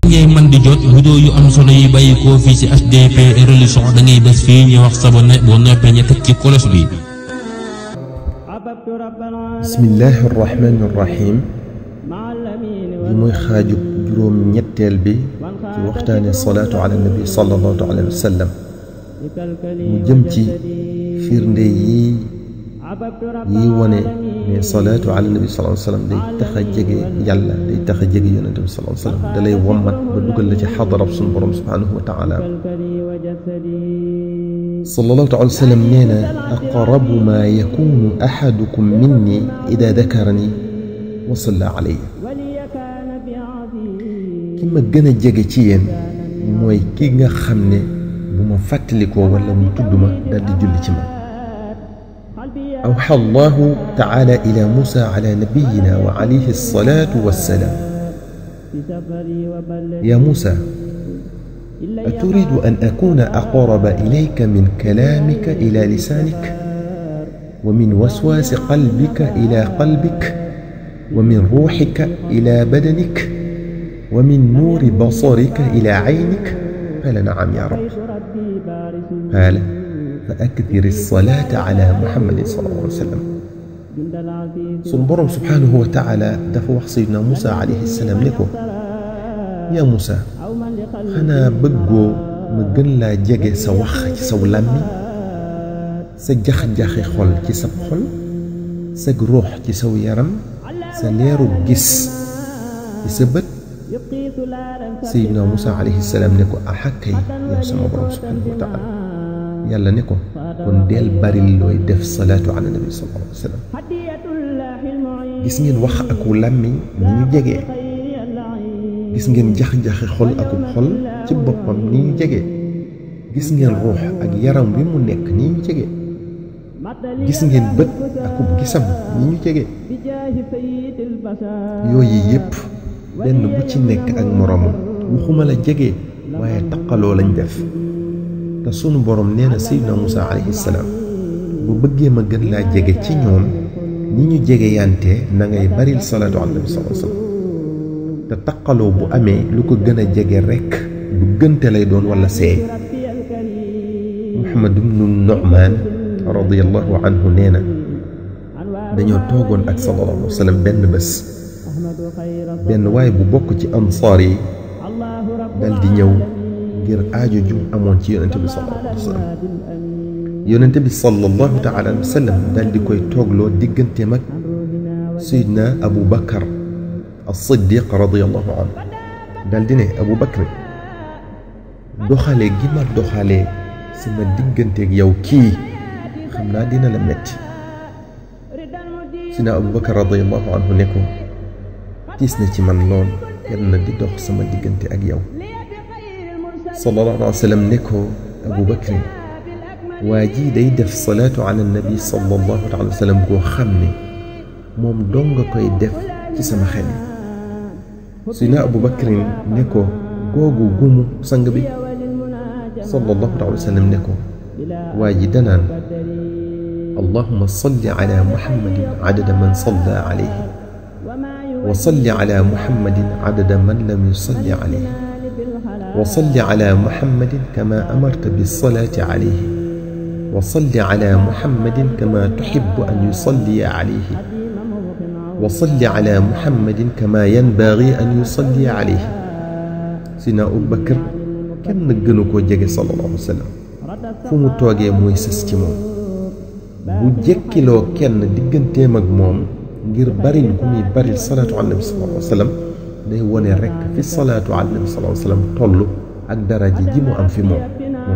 ngay man di jot vidéo yu am solo yi bàyyi ko fii ci HDP religion da ngay bés fii ñu wax sabone boo noppee ñu teg ci kolos bi. bismillahi rahmani rahim li mooy xaajub juróom ñetteel bi ci waxtaane salaatu ala nabi sallallahu alayhi wa sallam mu jëm ci firnde yi wone ne salaatu ala nabi sallallahu alayhi wa sallam day tax a jege yàlla day tax a jege yonente bi sallallahu alayhi wa sallam da lay wommat ba dugal la ci xadarab suñu borom subhanahu wa taala sallallahu alayhi wa sallam nee na aqrabu ma yakunu ahadukum minni ida dakarani wa salla alayya ki ma gën a jege ci yéen mooy ki nga xam ne bu ma fàttalikoo wala mu tudd ma dal di julli ci man أوحى الله تعالى إلى موسى على نبينا وعليه الصلاة والسلام يا موسى أتريد أن أكون أقرب إليك من كلامك إلى لسانك ومن وسواس قلبك إلى قلبك ومن روحك إلى بدنك ومن نور بصرك إلى عينك قال نعم يا رب قال فأكثر الصلاة على محمد صلى الله عليه وسلم سنبرم سبحانه وتعالى دفع سيدنا موسى عليه السلام لكم يا موسى أنا بقو مجن لا جاجي سوخ سولامي سجخ جاخي خل كسب خل سج روح كسو يرم سليرو جس يسبت سيدنا موسى عليه السلام لكم أحكي يا سنبرم سبحانه وتعالى yàlla ne ko kon del baril looy def salaatu ala nabi sallallahu alayhi wa sallam gis ngeen wax aku làmmiñ ni ñu jegee gis ngeen jax-jaxi xol akub xol ci boppam ni ñu jegee gis ngeen ruux ak yaram wi mu nekk ni ñu jegee gis ngeen bët akub gisam ni ñu jegee yooyu yépp benn bu ci nekk ak moroomam waxuma la jegee waaye taqaloo lañ def te sunu borom nee na Seydina Musa alayhi salaam bu bëggee ma gën laa jege ci ñoom ni ñu jege yante na ngay baril salaatu ala nabi sallallahu alayhi wasallam te taqaloo bu amee lu ko gën a jege rekk bu gënte lay doon wala seey Muhammad ibnu Nu'man radiyallahu anhu nee na dañoo toogoon ak sallallahu alayhi wasallam benn bés benn waay bu bokk ci ansaar yi dal di ñëw ngir aajo ju amoon ci yonente bi sallallahu alayhi wa sallam yonente bi sallallahu taala alayhi wa sallam dal di koy toogloo digganteem ak Seydina Abu Bakar as-Siddiq radiyallahu anhu dal di ne Abu Bakar doxale gi ma doxalee sama digganteeg yow kii xam naa dina la metti Seydina Abu Bakar radiyallahu anhu ne ko tiis na ci man lool kenn di dox sama diggante ak yow sallallahu alayhi wa sallam ne ko Abu Bakr waa ji day def salaatu ala nabi sallallahu alayhi wa sallam koo xam ne moom dong nga koy def ci sama xel yi Seydina Abu Bakr ne ko googu gumu sang bi sallallahu alayhi wa sallam ne ko waa ji danaan allahumma salli ala muhammadin adada man salla alayhi wa salli ala muhammadin adada man lam yusalli alayhi وصل على محمد كما أمرت بالصلاة عليه وصل على محمد كما تحب أن يصلي عليه وصل على محمد كما ينبغي أن يصلي عليه سيدنا أبو بكر كم نجنوك وجه صلى الله عليه وسلم فمو توجه مويسس تيمو bu jekkiloo kenn digganteem ak moom ngir baril gu muy baril salaatu ala nabi sallallahu alayhi wa sallam day wone rekk fi salaatu ala nabi sallallahu alayhi wa sallam toll ak daraja ji mu am fi moom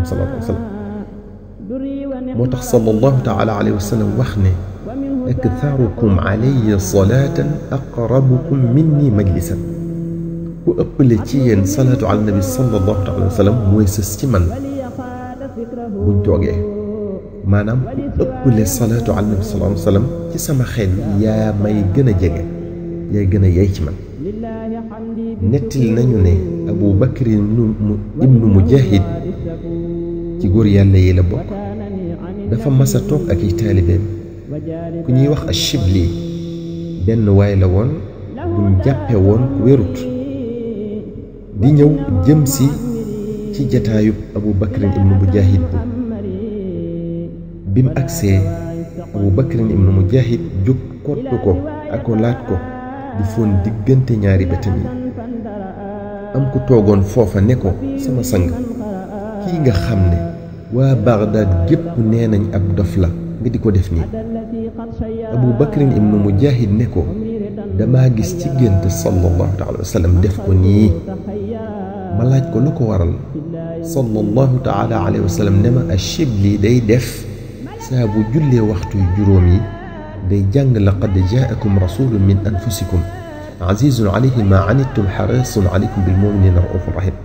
sallallahu alayhi wa sallam moo tax sallallahu taala alayhi wa sallam wax ne aktharukum alayya salaatan aqrabukum minni majlisan ku ëppale ci yéen salaatu ala nabi sallallahu taala alayhi wa sallam mooy sës ci man buñ toogee maanaam ku ëppale salaatu ala nabi sallallahu alayhi wa sallam ci sama xel yaa may gën a jege yaay gën a yey ci man nettali nañu ne Abu Bakr ibnu Mujahid ci góor yàlla yi la bokk dafa mas a toog ak i taalibeem ku ñuy wax Ashibli benn waay la woon buñ jàppe woon wérut di ñëw jëm si ci jataayub Abu Bakrin ibnu Mujahid bi mu agsee Abu Bakrin ibnu Mujahid jóg kottu ko akolaat ko di foon diggante ñaari bëtam yi am ku toogoon foofa ne ko sama sang kii nga xam ne waa Bagdad gépp nee nañ ab dof la nga di ko def nii. Abu Bakrin ibnu Mujahid ne ko damaa gis ci gént sallallahu taala wa sallam def ko nii. ma laaj ko lu ko waral sallallahu taala alayhi wa sallam ne ma Ashibli day def saa bu jullee waxtu juróom yi day jàng laqad jaakum rasulun min anfusikum azizun alayhi ma anittum harisun alaykum bil muminina raufun rahim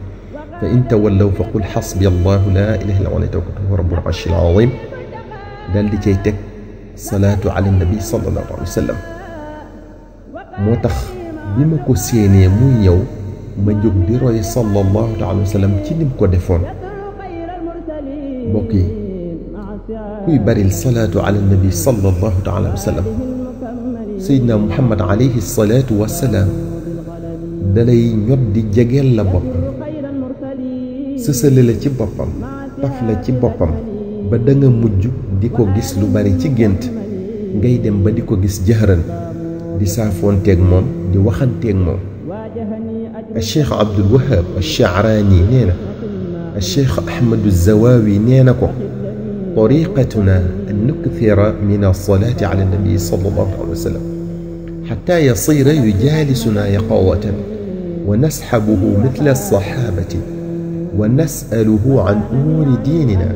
fa in tawallaw fa qul xasbi allahu la ilaha illa huwa alayhi tawakkaltu wa rabbul arshil azim dal di cay teg salaatu ala nabi sallallahu alayhi wa sallam. moo tax bi ma ko séenee muy ñëw ma jóg di roy sallallahu alayhi wa sallam ci nim ko defoon. mbokk yi kuy baril salaatu ala nabi sallallahu alayhi wa sallam Seydina Muhammad alayhi salaatu wa salaam dalay ñot di jegeel la boppam sësale la ci boppam taf la ci boppam ba da nga mujj di ko gis lu bari ci gént ngay dem ba di ko gis jëhëran di saafoonteeg moom di waxanteeg moom. Cheikh Abdul Wahab Ash-Sha'rani nee na Cheikh Ahmadu Zawawi nee na ko طريقتنا أن نكثر من الصلاة على النبي صلى الله عليه وسلم حتى يصير يجالسنا يقظة ونسحبه مثل الصحابة ونسأله عن أمور ديننا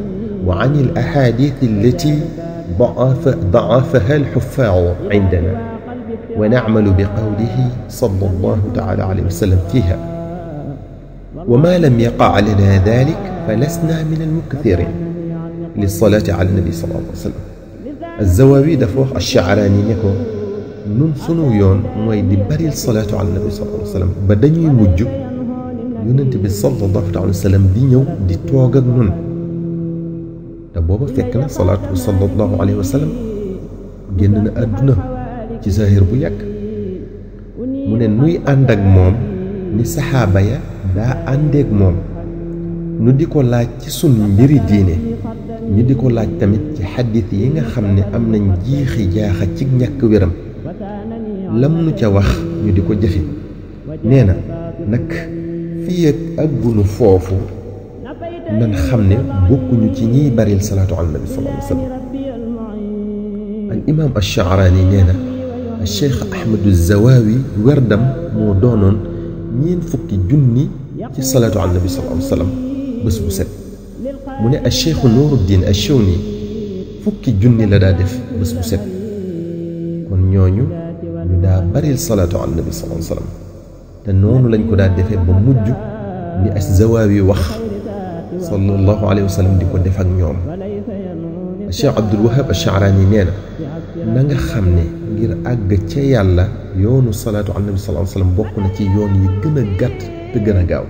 وعن الأحاديث التي ضعفها الحفاظ عندنا ونعمل بقوله صلى الله تعالى عليه وسلم فيها وما لم يقع لنا ذلك فلسنا من المكثرين للصلاة على النبي صلى الله عليه وسلم. الزواوي دفوخ الشعراني نكو نون سنو يون موي دي بري الصلاة على النبي صلى الله عليه وسلم با دانيو مujj يونت بي صلى الله عليه وسلم دي ñew di toog ak ñun te booba fekk na salaatu sallallahu alayhi wa sallam génn na àdduna ci zahir bu yàgg mu ne nuy ànd ak moom ni saxaaba ya daa àndeek moom nu di ko laaj ci sun mbiri diine ñu di ko laaj tamit ci xaddis yi nga xam ne am nañ jiixi jaaxa ci ñàkk wéram lam nu ca wax ñu di ko jëfe. nee na nag fii ak àggunu foofu nan xam ne bokkuñu ci ñiy baril salaatu ala nabi sallallahu alayhi wa sallam. al imam Ash-Sha'rani nee na Cheikh Ahmadu Zawawi werdam moo doonoon 40 junni ci salaatu ala nabi sallallahu alayhi wa sallam bés bu set. mu ne Cheikh Nuruddin Ash-Shawni 10 junni la daa def bés bu set. kon ñooñu ñu daa baril salaatu ala nabi sallallahu alayhi wa sallam te noonu lañ ko daa defee ba mujj ni Az-Zawawi wax sallallahu alayhi wa sallam di ko def ak ñoom. Cheikh Abdul Wahab Ash-Sha'rani nee na nga xam ne ngir àgg ca yàlla yoonu salaatu ala nabi sallallahu alayhi wa sallam bokk na ci yoon yi gën a gàtt te gën a gaaw.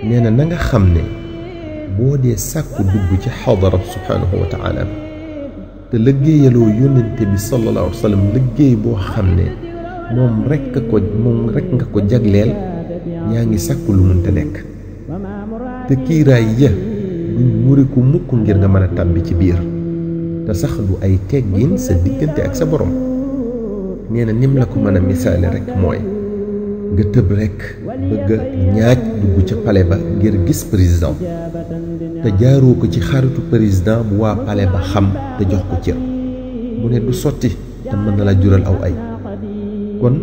nee na nga xam ne boo dee sàkku dugg ci xadarat subhanahu wa taala te liggéeyaloo yónnente bi sallallahu alayhi wa sallam liggéey boo xam ne moom rek nga ko jagleel yaa ngi sàkku lu mënta nekk te kiiraay ya duñ muriku mukk ngir nga mën a tàbbi ci biir te sax du ay teggin sa diggante ak sa borom. nee na nim la ko mën a misaale rek mooy nga tëb rek bëgg a ñaaj dugg ca palais ba ngir gis président te jaaroo ko ci xaritu président bu waa palais ba xam te jox ko cër mu ne du sotti te mën na la jural aw ay. kon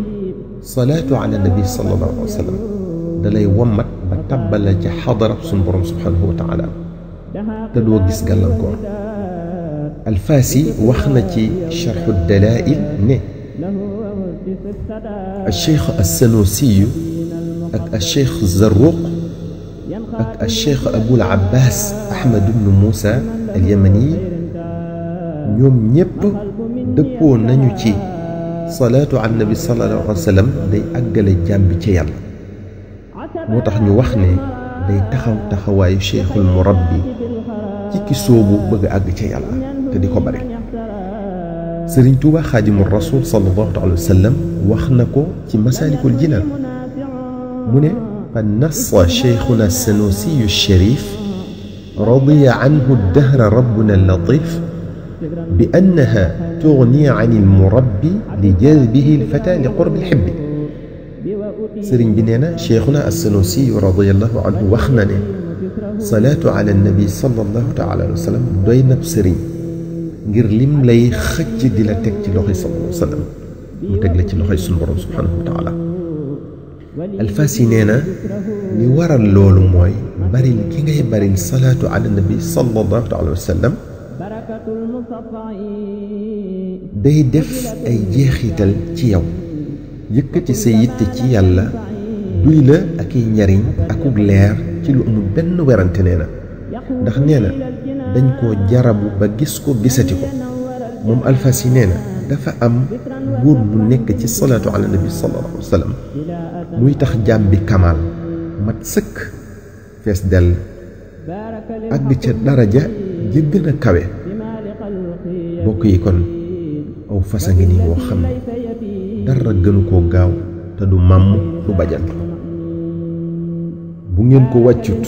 salaatu ala nabi sallallahu alayhi wa sallam dalay wommat ba tabbal la ca xadara suñu borom subhanahu wa taala te doo gis gàllankoor. Alfaasi wax na ci charxu dalail ne الشيخ السنوسي الشيخ الزروق الشيخ أبو العباس أحمد بن موسى اليمني ñoom ñépp dëppoo nañu ci salaatu ala nabi sallallahu alayhi wa sallam day àggale jaam bi ci yàlla. moo tax ñu wax ne day taxaw taxawaayu cheikhul murabbi ci ki soobu bëgg a àgg ci yàlla te di ko bari. Sëriñ Tuuba Xaadimu Rasuul sallallahu alayhi wa sallam wax na ko ci Masaalikul Jinaan mu ne قد نص شيخنا السنوسي الشريف رضي عنه الدهر ربنا اللطيف بأنها تغني عن المربي لجذبه الفتى لقرب الحب. سرين بنينا شيخنا السنوسي رضي الله عنه وخنني صلاة على النبي صلى الله تعالى عليه وسلم دوينا بسرين غير لم لي خج دي لا تك ci loxoy صلى الله عليه وسلم mu teg la ci loxoy sunu borom subhanahu wa taala. Alfasi nee na li waral loolu mooy baril ki ngay baril salaatu ala nabi sallallahu alayhi wa sallam day def ay jeexital ci yow yëkkati sa yitte ci yàlla duy la ak i njariñ akug leer ci lu amul benn werante nee na ndax nee na dañ koo jarabu ba gis ko gisati ko. moom Alfasi nee na dafa am buur bu nekk ci salaatu ala nabi sallallahu alayhi wa sallam muy tax jaam bi kamaal mat sëkk fees dell àgg ca daraja ji gën a kawe. bokk yi kon aw fasa ngi nii woo xam ne dara gënu koo gaaw te du màmm du bajal. bu ngeen ko wàccut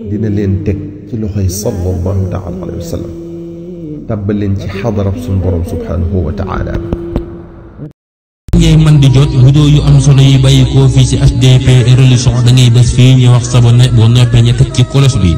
dina leen teg ci loxoy sallallahu taala alayhi wa sallam tàbbal leen ci xadarab suñu borom subhanahu wa taala. ngay man di jot vidéo yu am solo yi bàyyi ko fii ci HDP Religion da ngay bés fii ñu wax sabone boo noppee ñu teg ci cloche bi.